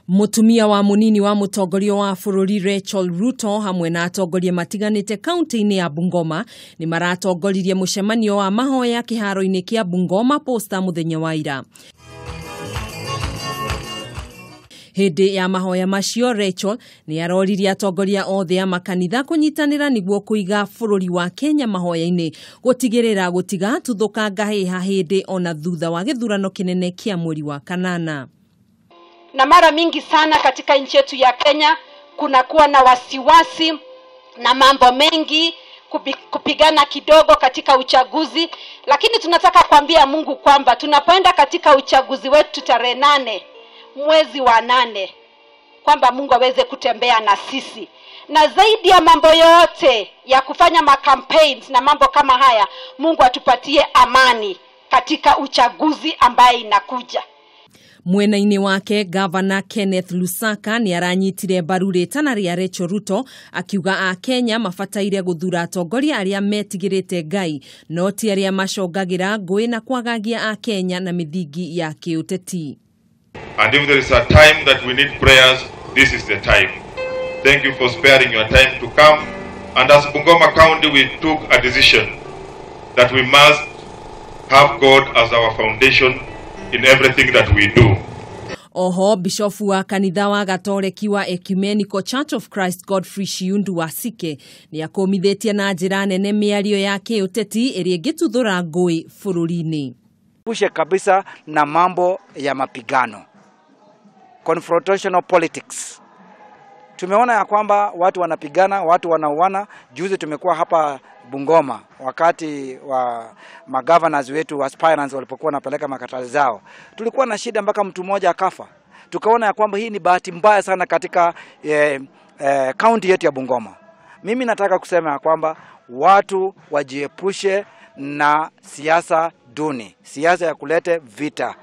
Mutumia wa munini wa mutongoria wa bururi Rachel Ruto hamwe na atongoria matiganite kaunti-inĩ ya Bungoma ni maratongoririe mucemanio wa mahoya kiharo-inĩ kia Bungoma Posta muthenya wa ira. Hĩndĩ ya mahoya macio Rachel nĩ aroririe atongoria othe a makanitha kũnyitanĩra nĩguo kũiga bũrũri wa Kenya mahoya-inĩ gũtigĩrĩra gũtigatuthũka ngahĩha hĩndĩ ona thutha wa gĩthurano kĩnene kĩa mweri wa kanana. Na mara mingi sana katika nchi yetu ya Kenya kunakuwa na wasiwasi na mambo mengi, kupigana kidogo katika uchaguzi, lakini tunataka kuambia Mungu kwamba tunapoenda katika uchaguzi wetu tarehe 8 mwezi wa 8, kwamba Mungu aweze kutembea na sisi. Na zaidi ya mambo yote ya kufanya ma campaigns na mambo kama haya, Mungu atupatie amani katika uchaguzi ambaye inakuja. Mwena-inĩ wake Governor Kenneth Lusaka nĩ aranyitire mbaru rĩtana rĩa Rachel Ruto akiuga a Kenya mabataire gũthura atongoria arĩa metigĩrĩte Ngai no ti arĩa macongagĩra ngũĩ na kwagagia a Kenya na mĩthingi ya kĩũteti. And if there is a time that we need prayers, this is the time. Thank you for sparing your time to come. And as Bungoma County, we took a decision that we must have God as our foundation in everything that we do. Oho bishofu wa kanitha wa Gatoreki wa Ecumenical Church of Christ Godfrey Shiundu Wasike nĩ akũmithĩtie na njĩra nene mĩario ya kĩũteti ĩrĩa ĩngĩtuthũra ngũĩ bũrũri-inĩ. Pushe kabisa na mambo ya mapigano, confrontational politics. Tumeona ya kwamba watu wanapigana, watu wanauana. Juzi tumekuwa hapa Bungoma wakati wa magovernors wetu aspirants walipokuwa wanapeleka makaratasi zao, tulikuwa na shida mpaka mtu mmoja akafa. Tukaona ya kwamba hii ni bahati mbaya sana katika county yetu ya Bungoma. Mimi nataka kusema ya kwamba watu wajiepushe na siasa duni, siasa ya kulete vita.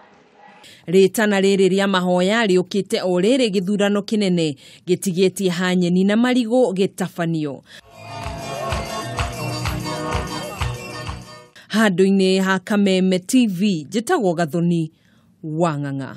Rĩtana rĩrĩ rĩa mahoya rĩũkĩte o rĩrĩ gĩthurano kĩnene gĩtigĩtie hanyeni na marigũ gĩtabanio. Handũ-inĩ ha Kameme TV njĩtagwo Gathoni wa Ng'ang'a.